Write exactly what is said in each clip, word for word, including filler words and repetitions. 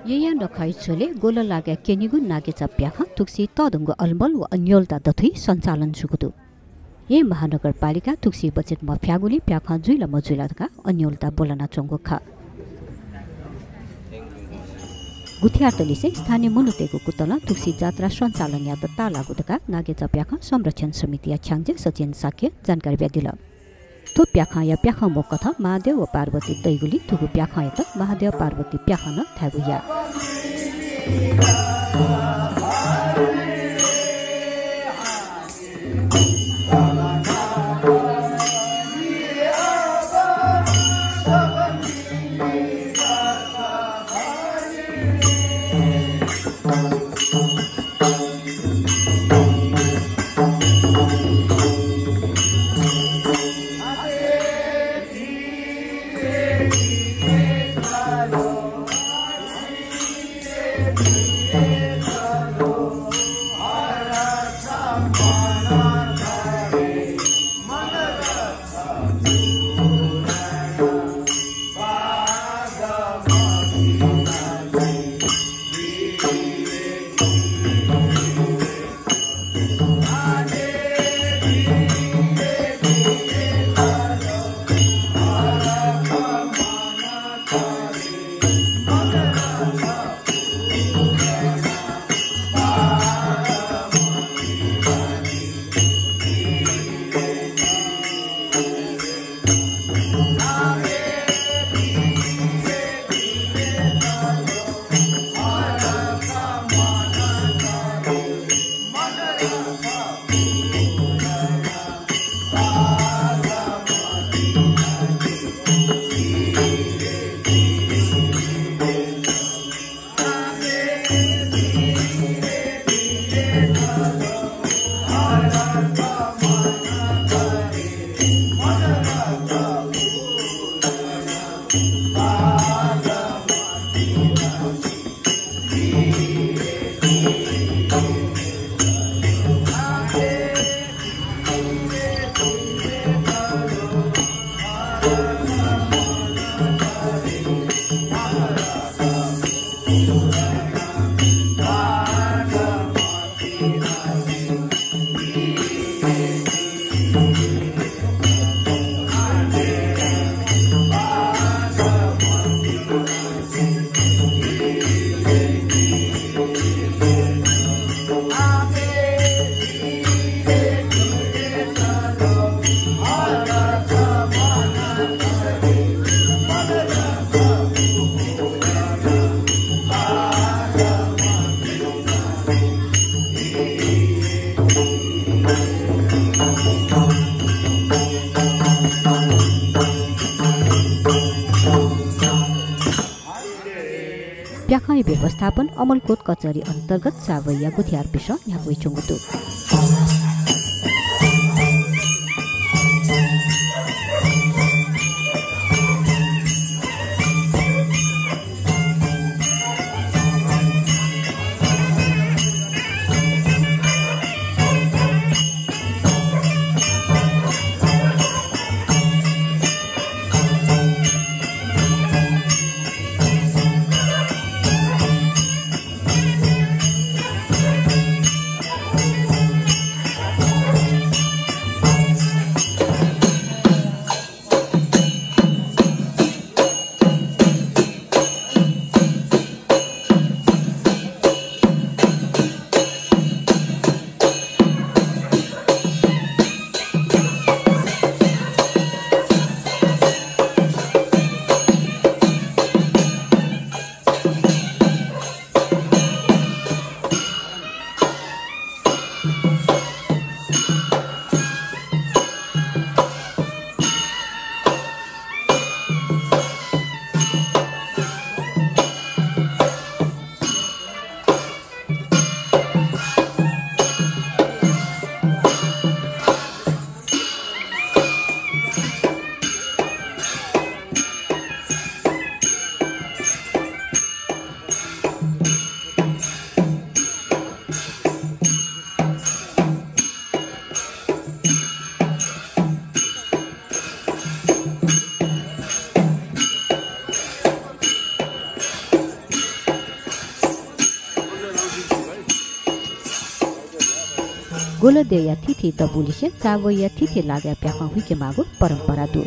येँया नखःया झ्वलय् गोललागय् क्यनीगु नागेचा प्याखं थुगुसी तःधंगु अलमल व अन्योलता दथुइ सञ्चालन जूगु दु। येँ महानगरपालिकां थुगुसी बजेट मफ्याःगुलिं प्याखं जुइ ला मजुइ ला धकाः अन्योलता ब्वलनाच्वंगु खः। गुथियारतलिसे स्थानीय मनूतय्गु कुतलं थुगुसी जात्रा सञ्चालन यायेत ताःलाःगु धकाः नागेचा प्याखं संरक्षण समितिया ख्याङ्जे सचिन शाक्यं जानकारी बियादिल। थ्व प्याखंया प्याखं मू कथं महादेव व पार्वती दइगुलिं थुगु प्याखंयात महादेव पार्वती प्याखं नं धायेगु याः। प्याखंया व्यवस्थापन अमलकोट कचहरी अन्तर्गत चाबहिया गुथियार पिसं न्ह्याके वइच्वंगु दु। गोलदेवया थीथी दबुलिसे चावहिया थीथी लागाय् प्याखं हुइके माःगु परम्परा दु।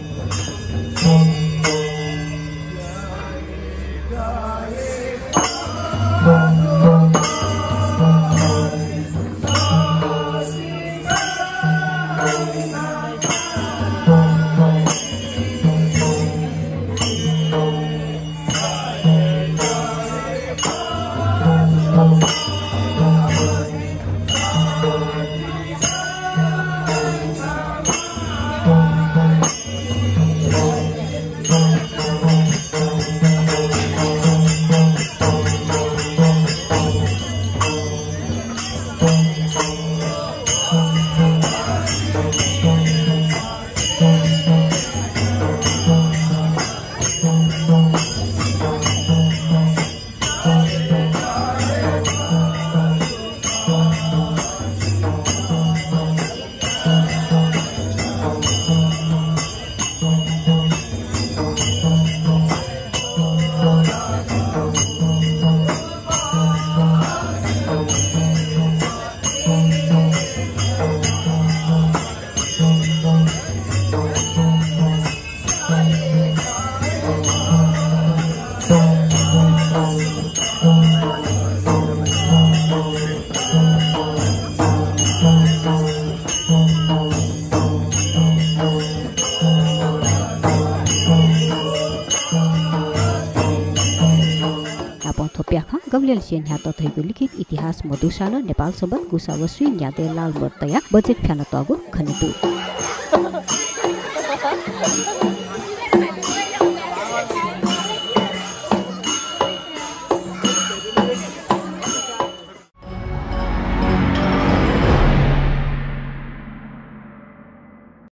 आपालं थ्व प्याखं गबलेलिसे न्ह्यात धइगु लिखित इतिहास मदुसा नं नेपाल संवत् गुसा व स्वीन्यादँय् लाल मर तयाः बजेट फ्यानातःगु खनेदु।